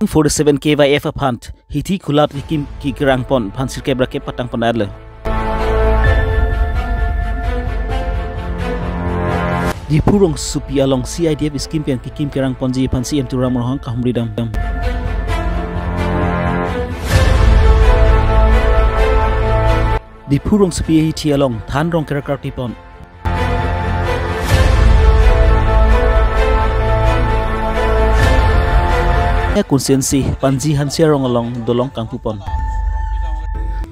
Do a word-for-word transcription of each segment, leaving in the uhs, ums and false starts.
forty-seven K Y F aphan hithi kulat kikim kirang pon aphan sirkep rakep patang pon arlo. Diphu rongsopi along C I D F scheme pen kikim kirang ponji aphan C M Tuliram Ronghang kahumri dam. Diphu rongsopi hithi along than rong kerak kerak tipon. Ya constituency Panji Hanse arong along dolong kangpupon.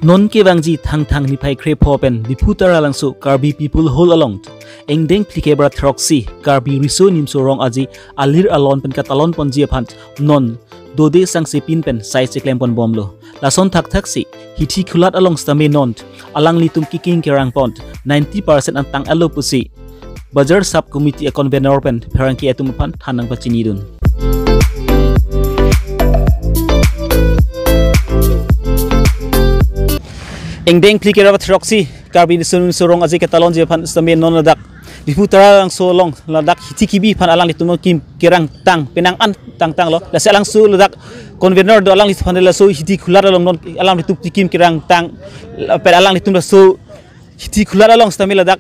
Non kevangji Thangthang niphai krepho pen Diphu Taralangso Karbi People Hall along ingdeng phlikep ra throksi Karbi Riso Nimso Rong Aje alir alon pen katalon ponji aphan non dode sangsepin pen sai cheklem pon bomlo. Lason thakthak si hithi kulat along sitame non alanglitum kikim kirang pon ninety percent an tang alo pusi Bazar Sub Committee a convener pen pherangke atum aphan than nangpachinidun. Ingdeng phlikep ra throksi Karbi Riso Nimso Rong Aje katalonji aphan sitame non ladak Diphu Taralangso along ladak hithi kibi aphan alanglitum kikim kirang tang penang an tangtanglo. Lasi alangso ladak convener do, alanglitum aphan laso hithi kulat along non alanglitum kikim kirang tang pen alanglitum laso hithi kulat along sitame ladak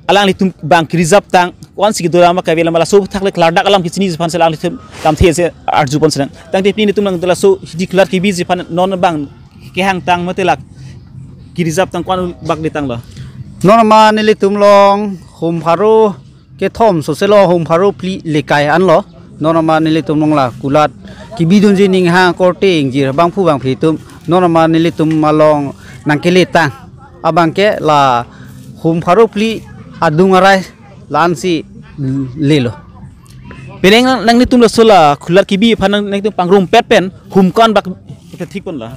alanglitum bang ki-reserve tang ko-ansi kedo lama kave lama laso thak le klardak alam kechini aphan si alanglitum lamthe si arjupon sedang. Tangte pini nelitum nang laso hithi kulat kibi aphan non bang kehang tang mate lake ki-reserve tang ko-an bak detanglo. Non ma nelitum along hum pharo kethom soselo, hum pharo phli lekai anlo. Non ma nelitum along la kulat kibidunji ninghang korte ingjir bangphu bangphi atum non ma nelitum along nangkele tang. Abangke la hum pharo phli adung arai la-ansi lelo. Penang nang, nanglitum laso la kulat kibi aphan nang, nanglitum pangrumpet pen hum ko-an bak pathik ponlo?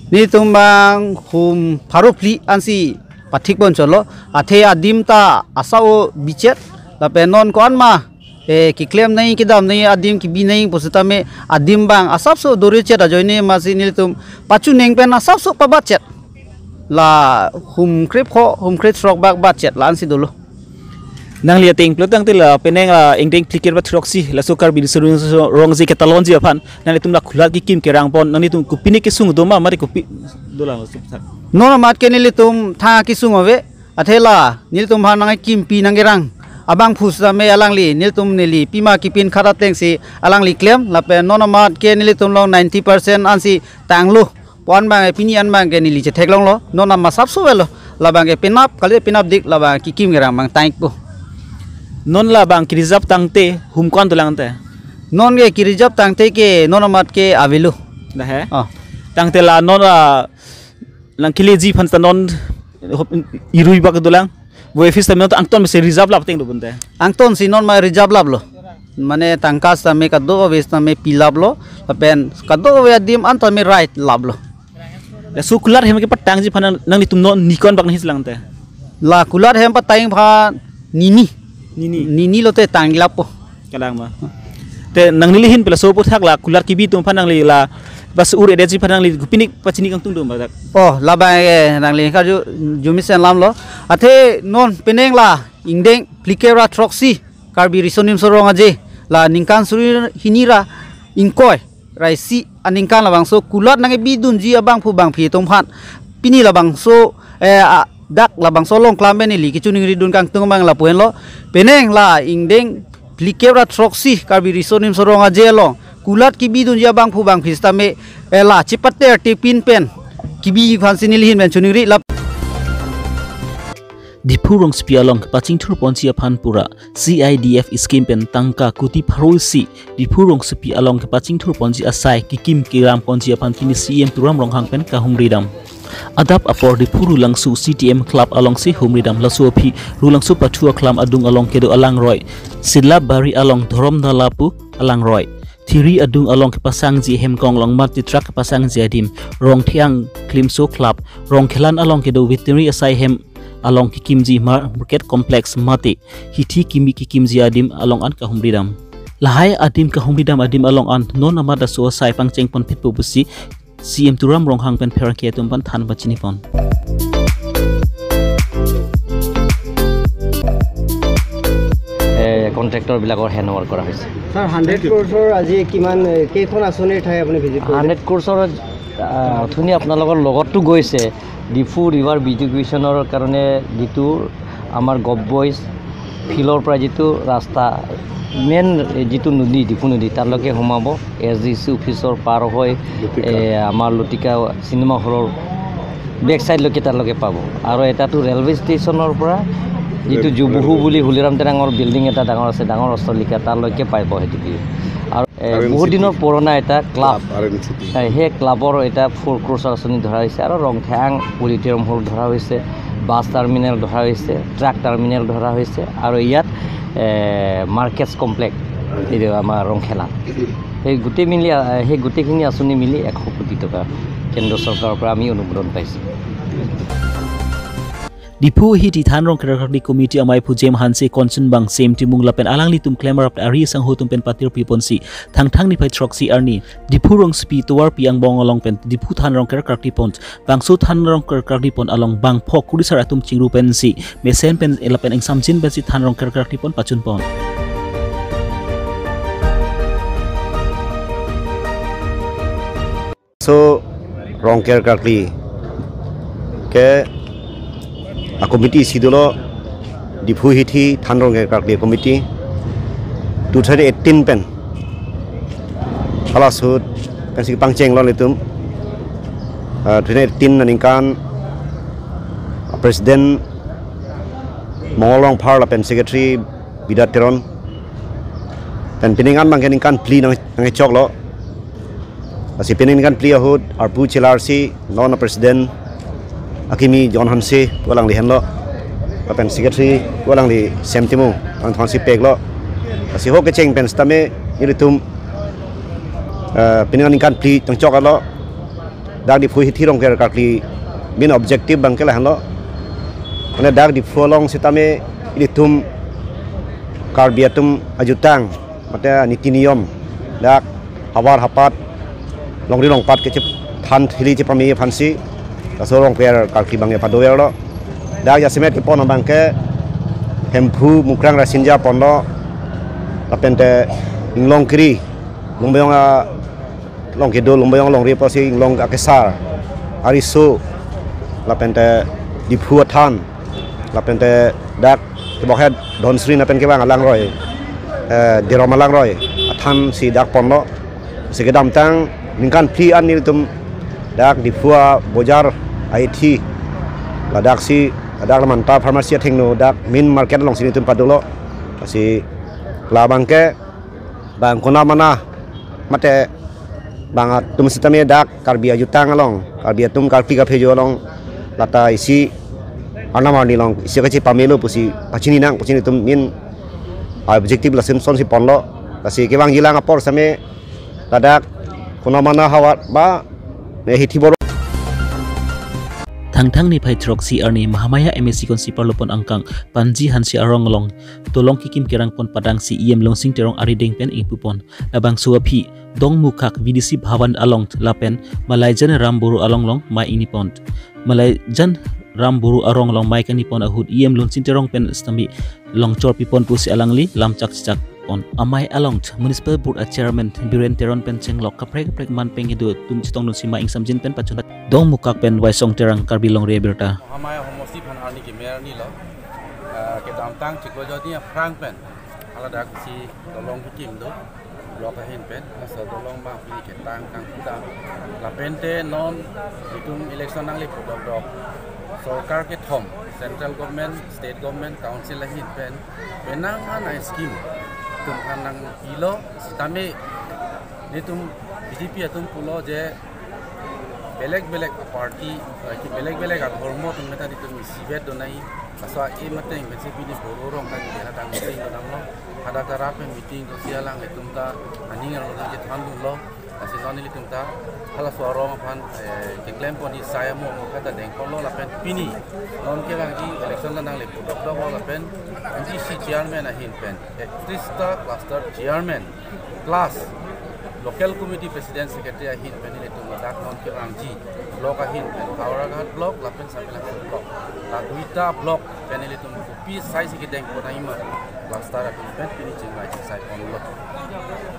Nelitum bang hum pharo phli ansi pathik pon cholo. Athe adim ta asap-o bichet lapen non ko-an ma, eh, keklem nangji kedam nangji adim kibi nangji pusitame adim bang asapso dore chet ajoine masi nelitum pachuning pen asapso pabat chet. La hum krepho, hum krethrok bak bat chet la-ansi dolo. Nangli ateng pulo tangte la penang la ingdeng phlikep ra throksi laso Karbi Riso Nimso Rong Aje katalonji aphan nanglitum la kulat kikim kirang pon nanglitum kopine kesung do ma mari kopi dolang laso thak? Non amat ke nelitum tha kesung ave, athe la nelitum aphan nangkimpi nangkerang abangphu sitame alangli nelitum neli pima kipin khat atengsi alangli klem lapen non amat ke nelitum along ninety percent ansi tanglo. Pon bang pini an bang ke neli chetheklonglo, non ama asapso avelo. Labang ke penap kali penapdik labang kikim kirang bang tangpo. Non labang ki-reserve tangte hum ko-an dolang te? Non ke ki-reserve tangte ke non amat ke avelo. Dah he? Oh. Tangte la non la nangkeleji aphan ta non hop irui bak dolang. Bo office ta non angton mese reserve lap teng do bonte. Angtonsi non ma reserve laplo. Mane tangka sitame kadokave sitame pilaplo. Lapen kadokave adim an tame right laplo. Laso kulat hem kepatangji aphan nang, nanglitum non ni ko-an bak nanghi selang te? La kulat hem patang aphan nini. Nini. Nini lote tang lapo. Kalang ma. Te nanglihin pela so puthak la kulat kibi atum aphan nangli la bas ur edet ji aphan nangli kopine pachini kangtung do ma dak? Oh, labang ke nangli karju jumisen lamlo. Athe non penang la ingdeng phlikep ra throksi Karbi Riso Nimso Rong Aje la ningkan suri hini ra ingkoi ra isi aningkan labangso kulat nangkebidunji abangphu bangphi atum aphan pini labangso, eh, a, dak labangso along klam pen neli kachiningridun kangtung abang lapu henlo. Penang la ingdeng phlikep ra throksi Karbi Riso Nimso Rong Aje along kulat kibidunji abangphu bangphi sitame, eh, la chepater tipin pen kibi aphansi nelihin pen chiningri lap. Diphu rongsopi along kepachingthur ponji aphan pura C I D F scheme pen tangka kuti pharo isi Diphu rongsopi along kepachingthur ponji asai kikim kirang ponji aphan pini C M Tuliram Ronghang pen kahumri dam. Adap apor Diphu Rulangso C T M Club alongsi humri dam. Laso aphi Rulangso pathu aklam adung along kedo alangroi, Silabari along Dhorom Nala pu alangroi, thiri adung along kepasangji hemkong along mate truck kepasangji adim, Rongthiang Klimso Club, Rongkhelan along kedo veterinary asai hem along kikimji mar-, market complex mate hithi kimi kikimji adim along an kahumri dam. Lahai adim kahumri dam adim along an non amat laso asai pangcheng ponphitpo pusi C M Tuliram Ronghang pen pherangke atum aphan than pachini pon. Eh, কণ্ট্ৰেক্টৰবিলাকৰ hand over কৰা হৈছে। Sir, hundred ক্ৰ'ৰ্ছৰ আজি কিমান, এ, কেইখন আঁচনিৰ ঠাই আপুনি ভিজিট কৰিলে? হাণ্ড্ৰেড ক্ৰ'ৰ্ছৰ, আহ, অথনি আপোনালোকৰ লগততো গৈছে, ডিফু ৰিভাৰ বিউটিফিকেশ্যনৰ কাৰণে যিটো আমাৰ গভবইজ ফিল্ডৰ পৰা যিটো ৰাস্তা, মেইন যিটো নদী, ডিফু নদী, তালৈকে সোমাব, এছ ডি চি অফিচৰ পাৰ হৈ, লতিকা। এ, আমাৰ লতিকা চিনেমা হলৰ বেক চাইডলৈকে তালৈকে পাব। আৰু এটাতো ৰেলৱে ষ্টেচনৰ পৰা যিটো জুবুহু বুলি হলিৰাম টেঙাৰ বিল্ডিং এটা ডাঙৰ আছে, ডাঙৰ অট্টালিকা, তালৈকে পাব সেইটো ভিউ। আৰু, এ, আৰু বহুত এন চি পি। দিনৰ পুৰণা এটা ক্লাব। ক্লাব, আৰু এন চি পি। এ, সেই ক্লাবৰ এটা ফ'ৰ ক্ৰ'ৰ্ছৰ আঁচনি ধৰা হৈছে আৰু ৰংখেং অডিটৰিয়াম হল ধৰা হৈছে, বাছ টাৰ্মিনেল ধৰা হৈছে, ট্ৰাক টাৰ্মিনেল ধৰা হৈছে আৰু ইয়াত, এ, মাৰ্কেটছ কমপ্লেক্স, এইটো আমাৰ ৰংখেলা। সেই গোটেই মিলি, আ, সেই গোটেইখিনি আঁচনি মিলি এশ কোটি টকা কেন্দ্ৰ চৰকাৰৰ পৰা আমি অনুমোদন পাইছোঁ। Diphu Hithi Thanrong Kerkakli Committee amei Phujem Hanse, Konsen Bang, Sem Timung lapen alanglitum klemrap ari sangho atum pen patir piponsi Thangthang niphai throksi arni Diphu rongsopi tovarpi angbong along pen Diphu Thanrong Kerkakli pon, bangso Thanrong Kerkakli pon along bang phok kurisar atum chingru pensi mesen pen lapen ingsamjin pensi Thanrong Kerkakli pon pachun pon. So, Rong Kerkakli ke a committee isi dolo, Diphu Hithi Thanrong Kerkakli committee two thousand eighteen pen. Hala ahut pensi pangcheng lo nelitum. Ah, two thousand eighteen aningkan President Mongol Rongphar lapen Secretary Bidat Teron. Pen pining an bangke ningkan phli nang, nangchok lo. Lasi pining ningkan phli ahut arpu chelarsi non a President akimi John Hanse pu alangli henlo. Lapen Secretary pu alangli Sem Timung, alangli thonsi peklo. Lasi ho kecheng pen sitame nelitum, eh, pining ningkan phli nangchok lo. Dak Diphu Hithi Rong Kerkakli main objective bangke lahenlo. Mane dak Diphu along sitame nelitum Karbi atum ajutang, mate niti niyom, dak havar hapat, longri longpat kechip than thili chepame aphansi, laso Rong Kerkakli bangke padover lo. Dak jasemet kepon abangke Hemphu Mukrang Rasinja ponlo, lapente Inglong Kiri, Lumbeyong along kedo, Lumbeyong alongri apotsi Inglong akesar, Ariso, lapente Diphu athan, lapente dak kebokhet Dhonsri lapen kevang alangroi, eh, Derom alangroi athansi dak ponlo. Si kedamtang ningkan phli an nelitum dak Diphu abojar ahithi, ladaksi, ladak Lamanta pharmacy athengno dak main market alongsi nelitum padolo. Lasi labangke bang konamana mate bang atum sitame dak Karbi ajutang along, Karbi atum Karbi kaphejo along, lata isi arnam arni along isi kachepamelo pusi pachini nang pusi nelitum main objective lason sonsi ponlo. Lasi kevangjilang apor sitame ladak konamana havar ba, eh, Hithi Boro. Thangthang niphai throksi arni Mahamaya M A C konsi parlopon angkang Panji Hanse arong along dolong kekim kerang pon padangsi E M Longsing Terong arideng pen ingpu pon. Labangso aphi Dongmukak V D C Bhavan along lapen Malaijan Ram Boro along along mei ingni pon. Malaijan Ram Boro arong along mei kangni pon ahut E M Longsing Terong pen sitame longchor pipon pusi alangli lam chakchak pon. Amei along Municipal Board a Chairman Biren Teron pen chenglok kaprek kaprek man pen kedo atum chetongdunsi mei ingsamjin pen pachun. Dongmukak pen Waisong Terang, Karbi Longri Abirta. Mahamaya homosti aphan arni kemer arni lo, eh, kedamtang chiklo jodi aphrang pen haladak si dolong kekim do, block ahin pen, laso dolong bang pini ketang kang kudang. Lapente non itum election nangle pudok dok. Sorkar kethom, central government, state government, council ahin pen, penang an a scheme atum aphan nangpilo, sitame nelitum B J P atum pulo je belek belek party, eh, ki belek belek adhormo atum meta nelitum isivet donai. Laso a-aim ateng pensi pini Boro rong kan dia tang meeting donamlo. Hadak ta rap pen meeting dosi alanglitum ta aning arlo nangchethandunlo. Lasi non nelitum ta halaso arong aphan, eh, keklem pon asai amo amo kata dengponlo lapen pini non kevangji election ta nangle pudok dok lapen M G C chairman ahin pen, eh, tris ta cluster chairman plus Local Committee President Secretary ahin pen ilitum ladak non kerangji block ahin pen Howraghat block lapen Samelakso block, la duita block pen ilitum kopi sai si kedeng pon aima cluster atum pen pini chingvai chingsai ponlo.